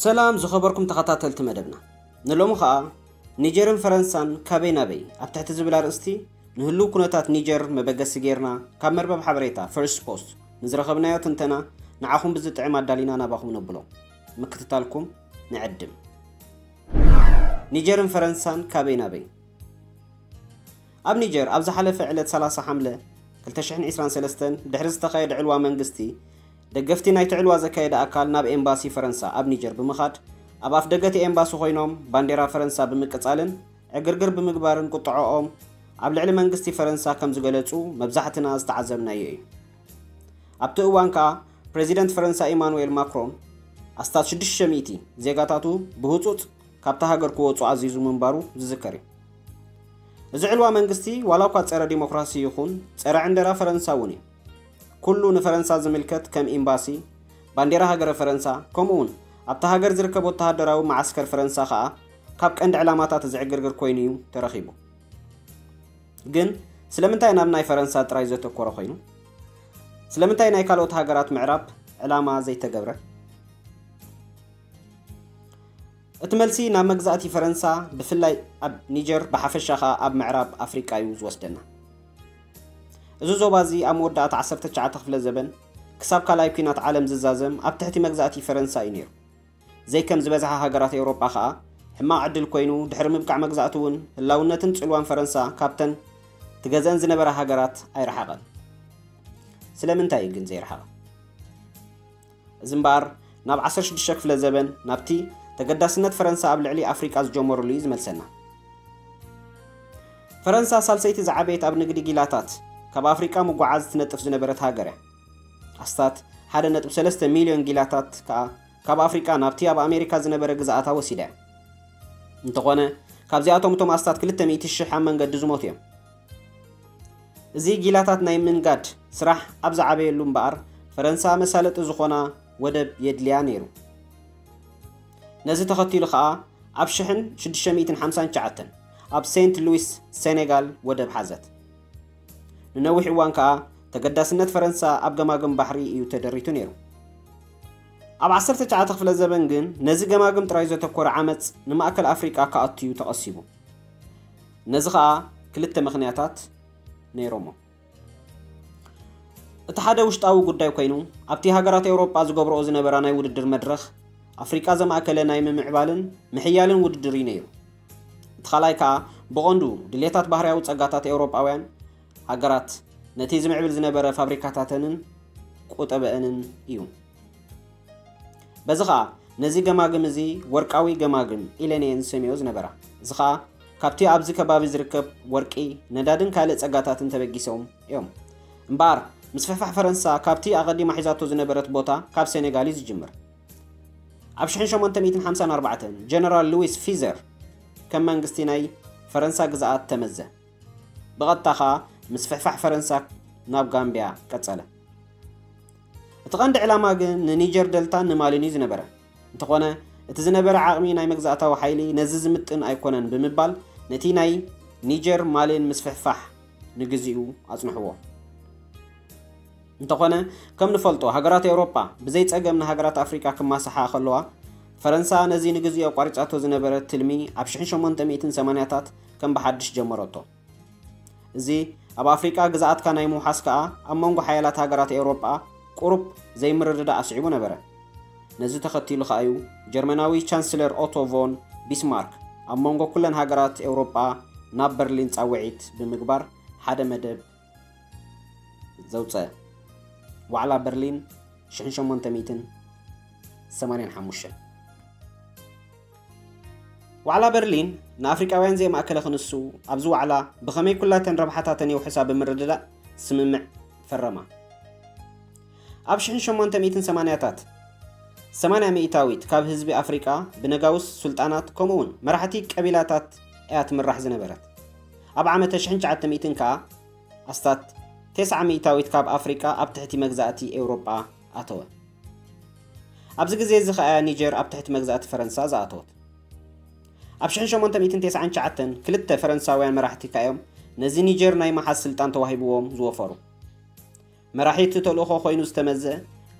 ሰላም ዝኸበርኩም ተኸታተልቲ መደብና፣ ንሎሚ ኸኣ ኒጀርን ፈረንሳን ካበይ ናበይ ኣብ ትሕቲ ዝብል ኣርእስቲ ንህልው ኩነታት ኒጀር መበገሲ ጌርና ካብ መርበብ ሓበሬታ ፈርስት ፖስት ንዝረኸብናዮ ትንተና ንዓኹም ብዝጥዕም ኣዳሊና ናባኹም ነብሎ። ምክትታልኩም ንዕድም። ኒጀርን ፈረንሳን ካበይ ናበይ። ኣብ ኒጀር ኣብ ዝሓለፈ ዕለት ሰላሳ ሓምለ ክልተ ሽሕን ዕስራን ሰለስተን ድሕሪ ዝተኻየደ ዕልዋ መንግስቲ፣ ደገፍቲ ናይቲ ዕልዋ ዘካየደ ኣካል ናብ ኤምባሲ ፈረንሳ ኣብ ኒጀር ብምኻድ፣ ኣብ ኣፍደገ እቲ ኤምባሲ ኮይኖም ባንዴራ ፈረንሳ ብምቅጻልን ዕግርግር ብምግባርን ቁጥዐኦም ኣብ ልዕሊ መንግስቲ ፈረንሳ ከም ዝገለጹ መብዛሕትና ዝተዓዘብናዮ እዩ። ኣብቲ እዋን ከኣ ፕሬዚደንት ፈረንሳ ኢማኑኤል ማክሮን ኣስታት ሽዱሽተ ሚእቲ ዜጋታቱ ብህጹጽ ካብታ ሃገር ክወጹ ኣዚዙ ምንባሩ ዝዝከር እዩ። እዚ ዕልዋ መንግስቲ ዋላ እኳ ጸረ ዲሞክራሲ ይኹን ጸረ ዕንደራ ፈረንሳ እውን እዩ። ኩሉ ንፈረንሳ ዝምልከት ከም ኤምባሲ፣ ባንዴራ ሃገረ ፈረንሳ፣ ከምኡ እውን ኣብታ ሃገር ዝርከብ ወተሃደራዊ መዓስከር ፈረንሳ ከኣ ካብ ቀንዲ ዕላማታት እዚ ዕግርግር ኮይኑ እዩ ተረኺቡ። ግን ስለምንታይ ናብ ናይ ፈረንሳ ጥራይ ዘተኮረ ኮይኑ? ስለምንታይ ናይ ካልኦት ሃገራት ምዕራብ ዕላማ ዘይተገብረ? እቲ መልሲ ናብ መግዛእቲ ፈረንሳ፣ ብፍላይ ኣብ ኒጀር፣ ብሓፈሻ ኸኣ ኣብ ምዕራብ ኣፍሪቃ እዩ ዝወስደና። እዚ ዞባ እዚ ኣብ መወዳእታ ዓሰርተ ትሽዓተ ክፍለ ዘበን ክሳብ ካልኣይ ኲናት ዓለም ዝዛዘም ኣብ ትሕቲ መግዛእቲ ፈረንሳ እዩ ነይሩ። ዘይከም ዝበዝሓ ሃገራት ኤውሮጳ ኸኣ ሕማቕ ዕድል ኮይኑ ድሕሪ ምብቃዕ መግዛእቲ እውን ህላውነትን ጽልዋን ፈረንሳ ካብተን ትገዝአን ዝነበራ ሃገራት ኣይረሓቐን። ስለምንታይ እዩ ግን ዘይረሓቐ? እዚ እምበኣር ናብ ዓሰርተ ሽዱሽተ ክፍለ ዘበን ናብቲ ተገዳስነት ፈረንሳ ኣብ ልዕሊ ኣፍሪቃ ዝጀመሩሉ እዩ ዝመልሰና። ፈረንሳ ሳልሰይቲ ዝዓበየት ኣብ ንግዲ ጊላታት ካብ ኣፍሪቃ ምጉዓዝ ትነጥፍ ዝነበረት ሃገር እያ። ኣስታት ሓደ ነጥቢ ሰለስተ ሚልዮን ጊላታት ከኣ ካብ ኣፍሪቃ ናብቲ ኣብ ኣሜሪካ ዝነበረ ግዝኣታ ወሲዳ እያ። እንተኾነ ካብዚኣቶም እቶም ኣስታት ክልተ ሚእቲ ሽሕ ኣብ መንገዲ ዝሞቱ እዮም። እዚ ጊላታት ናይ ምንጋድ ስራሕ ኣብ ዝዓበየሉ እምበኣር ፈረንሳ መሳለጢ ዝኾና ወደብ የድልያ ነይሩ። ነዚ ተኸቲሉ ኸኣ ኣብ ሽሕን ሽዱሽተ ሚእትን ሓምሳን ትሽዓተን ኣብ ሴንት ሉዊስ ሴኔጋል ወደብ ሓዘት። ንነዊሕ እዋን ከኣ ተገዳስነት ፈረንሳ ኣብ ገማግም ባሕሪ እዩ ተደሪቱ ነይሩ። ኣብ ዓሰርተ ትሽዓተ ክፍለ ዘበን ግን ነዚ ገማግም ጥራይ ዘተኮረ ዓመጽ ንማእከል ኣፍሪቃ ክኣቱ እዩ ተቐሲቡ። ነዚ ኸኣ ክልተ ምኽንያታት ነይሮሞ። እቲ ሓደ ውሽጣዊ ጉዳይ ኮይኑ፣ ኣብቲ ሃገራት ኤውሮጳ ዝገብርኦ ዝነበራ ናይ ውድድር መድረኽ ኣፍሪቃ ዘማእከለ ናይ ምምዕባልን ምሕያልን ውድድር እዩ ነይሩ። እቲ ካልኣይ ከኣ ብቐንዱ ድሌታት ባህርያዊ ጸጋታት ኤውሮጳውያን ሃገራት ነቲ ዝምዕብል ዝነበረ ፋብሪካታተንን ቁጠበአንን እዩ። በዚ ኸኣ ነዚ ገማግም እዚ ወርቃዊ ገማግም ኢለንየን ዝሰምዮ ዝነበራ። እዚ ኸኣ ካብቲ ኣብዚ ከባቢ ዝርከብ ወርቂ፣ ነዳድን ካልእ ጸጋታትን ተበጊሶም እዮም። እምበኣር ምስፍሕፋሕ ፈረንሳ ካብቲ ኣቐዲማ ሒዛቶ ዝነበረት ቦታ ካብ ሴኔጋል እዩ ዝጅምር። ኣብ ሽሕን ሸሞንተ ሚእትን ሓምሳን ኣርባዕተን ጀነራል ሉዊስ ፊዘር ከም መንግስቲ ናይ ፈረንሳ ግዝኣት ተመዘ። ብቐጥታ ኸኣ ምስፍሕፋሕ ፈረንሳ ናብ ጋምብያ ቀጸለ። እቲ ቀንዲ ዕላማ ግን ንኒጀር ደልታን ንማሊን እዩ ዝነበረ። እንተኾነ እቲ ዝነበረ ዓቕሚ ናይ መግዛእታዊ ሓይሊ ነዚ ዝምጥን ኣይኮነን ብምባል ነቲ ናይ ኒጀር ማሊን ምስፍሕፋሕ ንግዚኡ ኣጽንሕዎ። እንተኾነ ከም ንፈልጦ ሃገራት ኤውሮጳ ብዘይ ጸገም ንሃገራት ኣፍሪቃ ክማስሓ ከለዋ ፈረንሳ ነዚ ንግዚኡ ኣቋሪጻቶ ዝነበረት ትልሚ ኣብ ሽሕን ሸሞንተ ሚእትን ሰማንያታት ከም ብሓድሽ ጀመረቶ። እዚ ኣብ ኣፍሪቃ ግዝኣትካ ናይ ምውሓስ ከኣ ኣብ መንጎ ሓያላት ሃገራት ኤውሮጳ ቁሩብ ዘይምርድዳእ ኣስዒቡ ነበረ። ነዚ ተኸቲሉ ከኣ እዩ ጀርመናዊ ቻንስለር ኦቶ ቮን ቢስማርክ ኣብ መንጎ ኩለን ሃገራት ኤውሮጳ ናብ በርሊን ጻውዒት ብምግባር ሓደ መደብ ዘውጸ። ዋዕላ በርሊን ሽሕን ሸሞንተ ሚእትን ሰማንያን ሓሙሽተን። ዋዕላ በርሊን ንኣፍሪቃውያን ዘየማእከለ ክንሱ፣ ኣብዚ ዋዕላ ብኸመይ ኩላተን ረብሓታተን የውሕሳ ብምርድዳእ ስምምዕ ፈረማ። ኣብ ሽሕን ሸሞንተ ሚእትን ሰማንያታት ሰማንያ ሚእታዊት ካብ ህዝቢ ኣፍሪቃ ብነጋውስ፣ ሱልጣናት፣ ከምኡውን መራሕቲ ቀቢላታት እያ ትምራሕ ዝነበረት። ኣብ ዓመተ ሽሕን ትሽዓተ ሚእትን ከኣ ኣስታት ተስዓ ሚእታዊት ካብ ኣፍሪቃ ኣብ ትሕቲ መግዛእቲ ኤውሮጳ ኣተወ። ኣብዚ ግዜ እዚ ኸኣ እያ ኒጀር ኣብ ትሕቲ መግዛእቲ ፈረንሳ ዝኣተወት። ኣብ ሽሕን ሸሞንተ ሚእትን ተስዓን ትሽዓተን ክልተ ፈረንሳውያን መራሕቲ ከኣ እዮም ነዚ ኒጀር ናይ ምሓዝ ስልጣን ተዋሂብዎም ዝወፈሩ። መራሒ እቲ ተልእኾ ኮይኑ ዝተመዘ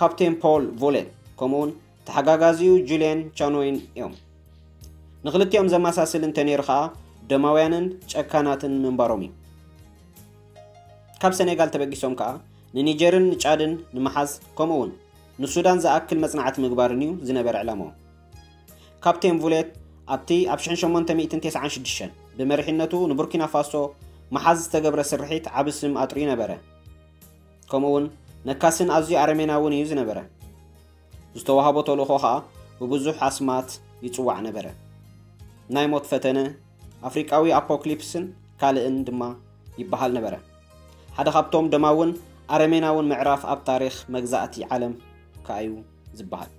ካፕቴን ፖል ቮሌት ከምኡውን ተሓጋጋዚኡ ጁልየን ቻኖይን እዮም። ንኽልቲኦም ዘመሳስል እንተነይሩ ኸኣ ደማውያንን ጨካናትን ምንባሮም እዩ። ካብ ሰኔጋል ተበጊሶም ከኣ ንኒጀርን ንጫድን ንምሓዝ፣ ከምኡውን ንሱዳን ዝኣክል መጽናዕቲ ምግባርን እዩ ዝነበረ ዕላምኦም። ካፕቴን ቡሌት ኣብቲ ኣብ ሽሕን ሸሞንተ ሚእትን ተስዓን ሽዱሽተን ብመሪሕነቱ ንቡርኪና ፋሶ ምሓዝ ዝተገብረ ስርሒት ዓቢ ስም ኣጥርዩ ነበረ። ከምኡውን ነካስን ኣዝዩ ኣረሜናውን እዩ ዝነበረ። ዝተዋህቦ ተልእኾ ኸኣ ብብዙሕ ኣስማት ይጽዋዕ ነበረ። ናይ ሞት ፈተነ፣ ኣፍሪቃዊ ኣፖክሊፕስን ካልእን ድማ ይበሃል ነበረ። ሓደ ካብቶም ደማውን ኣረሜናውን ምዕራፍ ኣብ ታሪኽ መግዛእቲ ዓለም ከኣ እዩ ዝበሃል።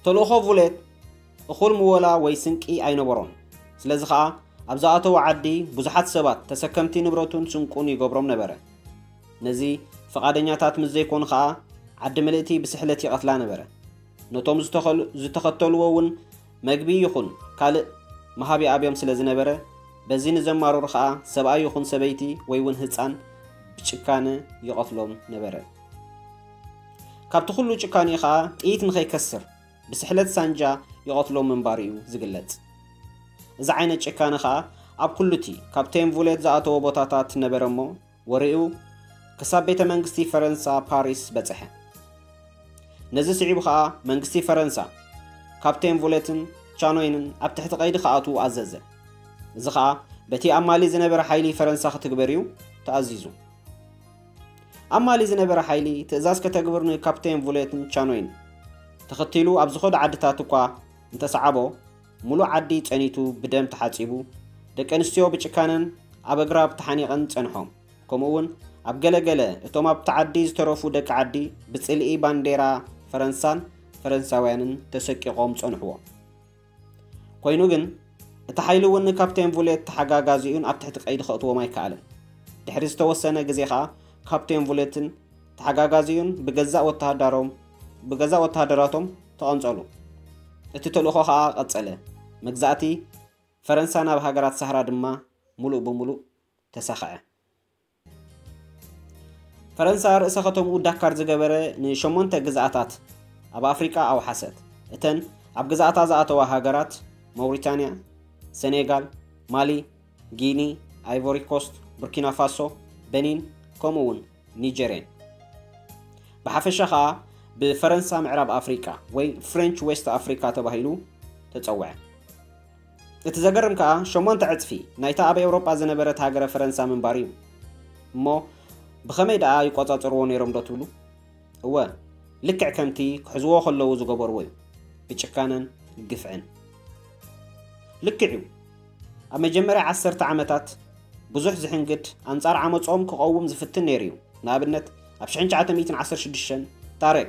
ተልእኾ ቡሌት እኹል ምወላ ወይ ስንቂ ኣይነበሮን። ስለዚ ኸኣ ኣብ ዝኣተወ ዓዲ ብዙሓት ሰባት ተሰከምቲ ንብረቱን ስንቁን ይገብሮም ነበረ። ነዚ ፍቓደኛታት ምስ ዘይኮኑ ኸኣ ዓዲ ምልእቲ ብስሕለት ይቐትላ ነበረ። ነቶም ዝተኸሉ-፣ ዝተኸተልዎ እውን መግቢ ይኹን ካልእ መሃቢ ኣብዮም ስለ ዝነበረ፣ በዚ ንዘማርሩ ኸኣ ሰብኣይ ይኹን ሰበይቲ ወይ እውን ህጻን ብጭካነ ይቐትሎም ነበረ። ካብቲ ኩሉ ጭካኔኡ ኸኣ ጥይት ንኸይከስር ብስሕለት ሳንጃ ይቐትሎም ምንባሩ እዩ ዝግለጽ። እዚ ዓይነት ጭካነ ኸኣ ኣብ ኩሉ እቲ ካፕቴን ቡሌት ዝኣተዎ ቦታታት ነበረ እሞ፣ ወሬኡ ክሳብ ቤተ መንግስቲ ፈረንሳ ፓሪስ በጽሐ። ነዚ ስዒቡ ኸኣ መንግስቲ ፈረንሳ ካፕቴን ቡሌትን ቻኖይንን ኣብ ትሕቲ ቀይዲ ክኣትዉ ኣዘዘ። እዚ ኸኣ በቲ ኣብ ማሊ ዝነበረ ሓይሊ ፈረንሳ ክትግበር እዩ ተኣዚዙ። ኣብ ማሊ ዝነበረ ሓይሊ ትእዛዝ ከተግብር ንካፕቴን ቡሌትን ቻኖይን ተኸቲሉ ኣብ ዝኸዱ ዓድታት እኳ እንተሰዓቦ፣ ሙሉእ ዓዲ ጸኒቱ ብደም ተሓጺቡ፣ ደቂ ኣንስትዮ ብጭካነን ኣብ ኣግራብ ተሓኒቐን ጸንሖም። ከምኡ እውን ኣብ ገለ ገለ እቶም ኣብቲ ዓዲ ዝተረፉ ደቂ ዓዲ ብጽልኢ ባንዴራ ፈረንሳን ፈረንሳውያንን ተሰቂቖም ጸንሕዎ። ኮይኑ ግን፣ እቲ ሓይሊ እውን ንካፕቴን ቡሌት ተሓጋጋዚኡን ኣብ ትሕቲ ቀይዲ ከእትዎም ኣይከኣለን። ድሕሪ ዝተወሰነ ግዜ ኸኣ ካፕቴን ቡሌትን ተሓጋጋዚኡን ብገዛእ ወተሃደሮም-፣ ብገዛእ ወተሃደራቶም ተቐንጸሉ። እቲ ተልእኾ ኸኣ ቀጸለ። መግዛእቲ ፈረንሳ ናብ ሃገራት ሳህራ ድማ ሙሉእ ብሙሉእ ተሳኸዐ። ፈረንሳ ርእሰ ከተምኡ ዳካር ዝገበረ ንሸሞንተ ግዝኣታት ኣብ ኣፍሪቃ ኣውሓሰት። እተን ኣብ ግዝኣታ ዝኣተዋ ሃገራት መውሪታንያ፣ ሰኔጋል፣ ማሊ፣ ጊኒ፣ ኣይቮሪ ኮስት፣ ቡርኪና ፋሶ፣ በኒን፣ ከምኡ እውን ኒጀር እየን። ብሓፈሻ ኸኣ ብፈረንሳ ምዕራብ ኣፍሪቃ ወይ ፍሬንች ዌስት ኣፍሪካ ተባሂሉ ተጸውዐ። እቲ ዘገርም ከኣ ሸሞንተ ዕጽፊ ናይታ ኣብ ኤውሮጳ ዝነበረት ሃገረ ፈረንሳ ምንባሩ እዩ። እሞ ብኸመይ ደኣ ይቆጻጸርዎ ነይሮም ዶ ትብሉ? እወ፣ ልክዕ ከምቲ ክሕዝዎ ከለዉ ዝገበርዎ እዩ። ብጭካነን ግፍዕን። ልክዕ እዩ። ኣብ መጀመርያ ዓሰርተ ዓመታት ብዙሕ ዝሕንግድ ኣንጻር ዓመጾም ክቐውም ዝፍትን ነይሩ እዩ። ንኣብነት፣ ኣብ ሽሕን ትሽዓተ ሚእትን ዓሰርተ ሽዱሽተን ታረግ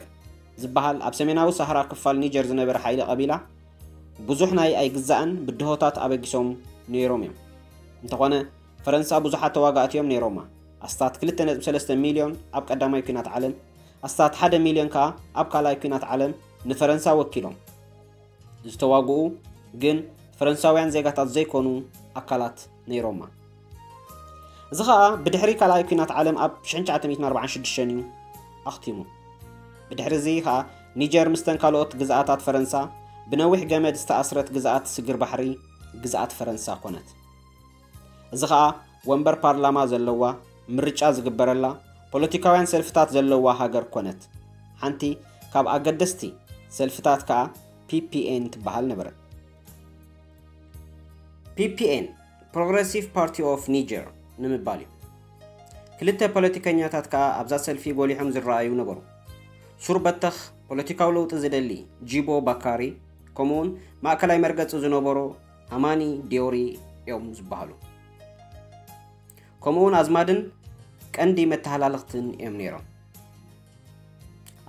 ዝበሃል ኣብ ሰሜናዊ ሳህራ ክፋል ኒጀር ዝነበረ ሓይሊ ቀቢላ ብዙሕ ናይ ኣይግዛእን ብድሆታት ኣበጊሶም ነይሮም እዮም። እንተኾነ፣ ፈረንሳ ብዙሓት ተዋጋእቲ እዮም ነይሮማ። ኣስታት ክልተ ነጥቢ ሰለስተ ሚልዮን ኣብ ቀዳማይ ኲናት ዓለም፣ ኣስታት ሓደ ሚልዮን ከኣ ኣብ ካልኣይ ኲናት ዓለም ንፈረንሳ ወኪሎም ዝተዋግኡ ግን ፈረንሳውያን ዜጋታት ዘይኮኑ ኣካላት ነይሮማ። እዚ ኸኣ ብድሕሪ ካልኣይ ኲናት ዓለም ኣብ ሽሕን ትሽዓተ ሚእትን ኣርባዓን ሽዱሽተን እዩ ኣኽቲሙ። ብድሕሪ እዚ ኸኣ ኒጀር ምስተን ካልኦት ግዝኣታት ፈረንሳ ብነዊሕ ገመድ ዝተኣስረት ግዝኣት ስግር ባሕሪ ግዝኣት ፈረንሳ ኮነት። እዚ ኸኣ ወንበር ፓርላማ ዘለዋ፣ ምርጫ ዝግበረላ፣ ፖለቲካውያን ሰልፍታት ዘለዋ ሃገር ኮነት። ሓንቲ ካብ ኣገደስቲ ሰልፍታት ከኣ ፒ ፒ ኤን ትበሃል ነበረት። ፒ ፒ ኤን፣ ፕሮግረሲቭ ፓርቲ ኦፍ ኒጀር ንምባል እዩ። ክልተ ፖለቲከኛታት ከኣ ኣብዛ ሰልፊ ጎሊሖም ዝረኣዩ ነበሩ። ሱር በተኽ ፖለቲካዊ ለውጢ ዝደሊ ጂቦ ባካሪ፣ ከምኡውን ማእከላይ መርገጺ ዝነበሮ ሃማኒ ዲዮሪ እዮም ዝበሃሉ። ከምኡውን ኣዝማድን ቀንዲ መተሃላልኽትን እዮም ነይሮም።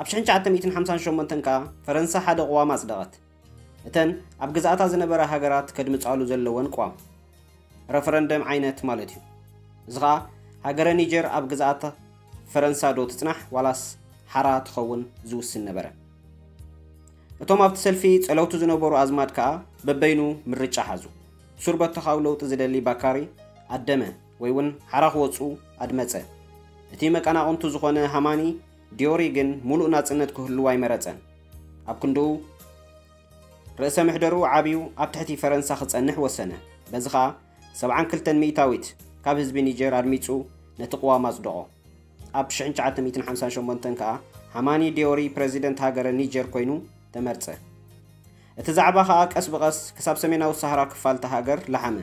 ኣብ ሽሕን ትሽዓተ ሚእትን ሓምሳን ሸሞንተን ከኣ ፈረንሳ ሓደ ቅዋም ኣጽደቐት። እተን ኣብ ግዝኣታ ዝነበራ ሃገራት ከድምጻሉ ዘለወን ቅዋም፣ ረፈረንደም ዓይነት ማለት እዩ። እዚ ኸኣ ሃገረ ኒጀር ኣብ ግዝኣት ፈረንሳ ዶ ትጽናሕ ዋላስ ሓራ ትኸውን ዝውስን ነበረ። እቶም ኣብቲ ሰልፊ ጸለውቲ ዝነበሩ ኣዝማድ ከኣ በበይኑ ምርጫ ሓዙ። ሱር በተኻዊ ለውጢ ዝደሊ ባካሪ ኣደመ ወይ እውን ሓራ ክወጽኡ ኣድመጸ። እቲ መቀናቕንቱ ዝኾነ ሃማኒ ዲዮሪ ግን ምሉእ ናጽነት ክህልዎ ኣይመረጸን። ኣብ ክንድኡ ርእሰ ምሕደርኡ ዓብዩ ኣብ ትሕቲ ፈረንሳ ክጸንሕ ወሰነ። በዚ ኸኣ ሰብዓን ክልተን ሚእታዊት ካብ ህዝቢ ኒጀር ኣድሚጹ ነቲ ቅዋም ኣጽደቖ። ኣብ ሽሕን ትሽዓተ ሚእትን ሓምሳን ሸሞንተን ከኣ ሃማኒ ዲዮሪ ፕረዚደንት ሃገረ ኒጀር ኮይኑ ተመርጸ። እቲ ዛዕባ ከኣ ቀስ ብቐስ ክሳብ ሰሜናዊ ሳህራ ክፋል እታ ሃገር ለሓመ፣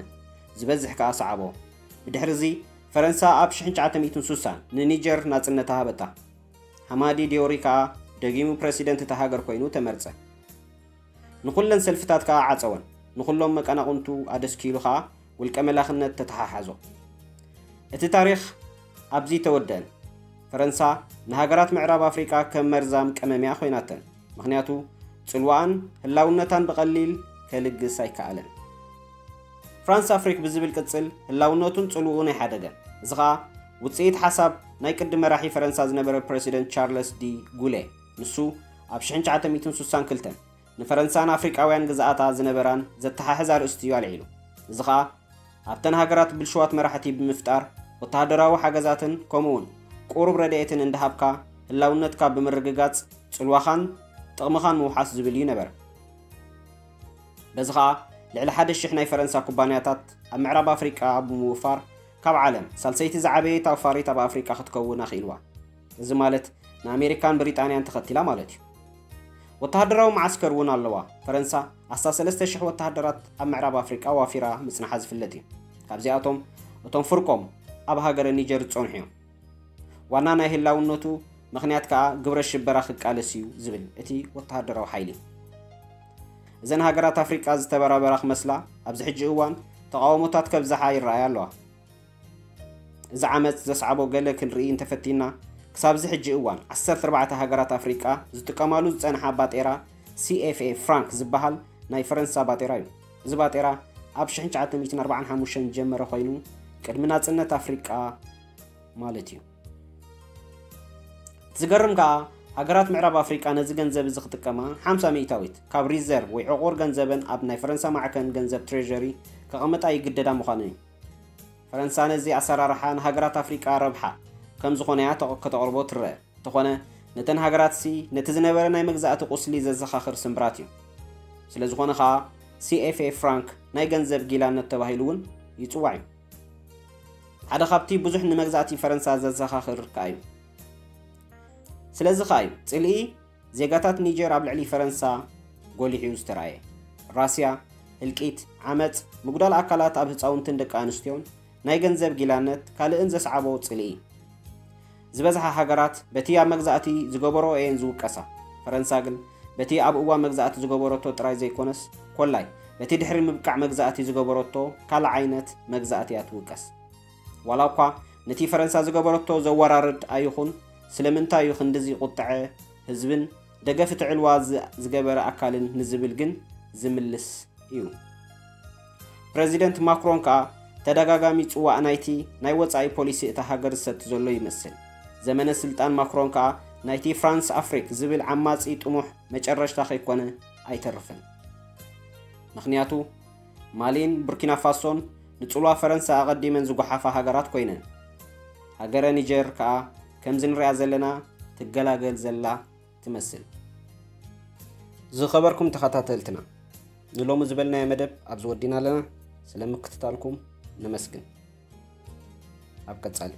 ዝበዝሕ ከኣ ሰዓቦ። ብድሕሪ እዚ ፈረንሳ ኣብ ሽሕን ትሽዓተ ሚእትን ሱሳን ንኒጀር ናጽነታ ሃበታ። ሃማዲ ዲዮሪ ከኣ ደጊሙ ፕረሲደንት እታ ሃገር ኮይኑ ተመርጸ። ንኹለን ሰልፍታት ከኣ ዓጸወን። ንኹሎም መቀናቕንቱ ኣደስኪሉ ከኣ ውልቀ መላኽነት ተተሓሓዞ። እቲ ታሪኽ ኣብዚ ተወደአን። ፈረንሳ ንሃገራት ምዕራብ ኣፍሪቃ ከም መርዛም ቀመም እያ ኮይናተን። ምኽንያቱ ጽልዋኣን ህላውነታን ብቐሊል ከልግስ ኣይከኣለን። ፍራንስ ኣፍሪክ ብዝብል ቅጽል ህላውነቱን ጽልውኡን ኣይሓደገን። እዚ ኸኣ ውጽኢት ሓሳብ ናይ ቅዲ መራሒ ፈረንሳ ዝነበረ ፕረሲደንት ቻርለስ ዲ ጉሌ፣ ንሱ ኣብ ሽሕን ትሽዓተ ሚእትን ሱሳን ክልተን ንፈረንሳን ኣፍሪቃውያን ግዝኣታ ዝነበራን ዘተሓሕዝ ኣርእስቲ እዩ ኣልዒሉ። እዚ ኸኣ ኣብተን ሃገራት ብልሽዋት መራሕቲ ብምፍጣር ወተሃደራዊ ሓገዛትን ከምኡውን ቁሩብ ረድኤትን እንዳሃብካ ህላውነትካ ብምርግጋጽ ጽልዋኻን ጥቕምኻን ምውሓስ ዝብል እዩ ነበር። በዚ ኸኣ ልዕሊ ሓደ ሽሕ ናይ ፈረንሳ ኩባንያታት ኣብ ምዕራብ ኣፍሪቃ ብምውፋር ካብ ዓለም ሳልሰይቲ ዝዓበየት ኣውፋሪት ኣብ ኣፍሪቃ ክትከውን ኣኽኢልዋ። እዚ ማለት ንኣሜሪካን ብሪጣንያን ተኸቲላ ማለት እዩ። ወተሃደራዊ መዓስከር እውን ኣለዋ። ፈረንሳ ኣስታት ሰለስተ ሽሕ ወተሃደራት ኣብ ምዕራብ ኣፍሪቃ ዋፊራ ምጽንሓ ዝፍለጥ እዩ። ካብዚኣቶም እቶም ፍርቆም ኣብ ሃገረ ኒጀር ዝጸንሑ እዮም። ዋና ናይ ህላውነቱ ምኽንያት ከኣ ግብረ ሽበራ ክቃለስ እዩ ዝብል እቲ ወተሃደራዊ ሓይሊ። እዘን ሃገራት ኣፍሪቃ ዝተበራበራ ክመስላ ኣብዚ ሕጂ እዋን ተቓውሞታት ከብዝሓ ይረኣያ ኣለዋ። እዚ ዓመጽ ዘስዓቦ ገለ ክንርኢ እንተፈቲና፣ ክሳብዚ ሕጂ እዋን ዓሰርተ ኣርባዕተ ሃገራት ኣፍሪቃ ዝጥቀማሉ ዝጸንሓ ባጤራ ሲ ኤፍ ኤ ፍራንክ ዝበሃል ናይ ፈረንሳ ባጤራ እዩ። እዚ ባጤራ ኣብ ሽሕን ትሽዓተ ሚእትን ኣርባዓን ሓሙሽተን ዝጀመረ ኮይኑ ቅድሚ ናጽነት ኣፍሪቃ ማለት እዩ። እቲ ዝገርም ከኣ ሃገራት ምዕራብ ኣፍሪቃ ነዚ ገንዘብ እዚ ክጥቀማ ሓምሳ ሚእታዊት ካብ ሪዘርቭ ወይ ዕቑር ገንዘበን ኣብ ናይ ፈረንሳ ማዕከን ገንዘብ ትሬዠሪ ከቐምጣ ይግደዳ ምዃነን እዩ። ፈረንሳ ነዚ ኣሰራርሓ ንሃገራት ኣፍሪቃ ረብሓ ከም ዝኾነ እያ ተቕ- ከተቕርቦ ትረአ። እንተኾነ ነተን ሃገራትሲ ነቲ ዝነበረ ናይ መግዛእቲ ቁስሊ ዘዘኻኽር ስምብራት እዩ። ስለ ዝኾነ ኸኣ ሲ ኤፍ ኤ ፍራንክ ናይ ገንዘብ ጊላነት ተባሂሉ እውን ይጽዋዕ እዩ። ሓደ ካብቲ ብዙሕ ንመግዛእቲ ፈረንሳ ዘዘኻኽር ከኣ እዩ። ስለዚ ከኣ እዩ ጽልኢ ዜጋታት ኒጀር ኣብ ልዕሊ ፈረንሳ ጎሊሑ ዝተራእየ። ራስያ፣ ህልቂት፣ ዓመጽ፣ ምጉዳል ኣካላት ኣብ ህጻውንትን ደቂ ኣንስትዮን፣ ናይ ገንዘብ ጊላነት ካልእን ዘስዓቦ ጽልኢ። ዝበዝሓ ሃገራት በቲ ኣብ መግዛእቲ ዝገበሮ እየን ዝውቀሳ። ፈረንሳ ግን በቲ ኣብ እዋን መግዛእቲ ዝገበረቶ ጥራይ ዘይኮነስ፣ ኮላይ በቲ ድሕሪ ምብቃዕ መግዛእቲ ዝገበረቶ ካልእ ዓይነት መግዛእቲ እያ ትውቀስ። ዋላ እኳ ነቲ ፈረንሳ ዝገበረቶ ዘወራርድ ኣይኹን፣ ስለምንታይ እዩ ክንድዚ ቁጥዐ ህዝብን ደገፍ እቲ ዕልዋ ዝ- ዝገበረ ኣካልን ንዝብል ግን ዝምልስ እዩ። ፕረዚደንት ማክሮን ከኣ ተደጋጋሚ ጽዋእ ናይቲ ናይ ወጻኢ ፖሊሲ እታ ሃገር ዝሰቲ ዘሎ ይመስል። ዘመነ ስልጣን ማክሮን ከኣ ናይቲ ፍራንስ ኣፍሪክ ዝብል ዓማጺ ጥሙሕ መጨረሽታ ከይኮነ ኣይተርፍን። ምኽንያቱ ማሊን ቡርኪና ፋሶን ንጽልዋ ፈረንሳ ኣቐዲመን ዝጓሓፋ ሃገራት ኮይነን፣ ሃገረ ኒጀር ከኣ ከምዚ ንሪኣ ዘለና ትገላገል ዘላ ትመስል። ዝኸበርኩም ተኸታተልትና፣ ንሎሚ ዝበልናዮ መደብ ኣብዚ ወዲና ኣለና። ስለ ምክትታልኩም ነመስግን። ኣብ ቀጻሊ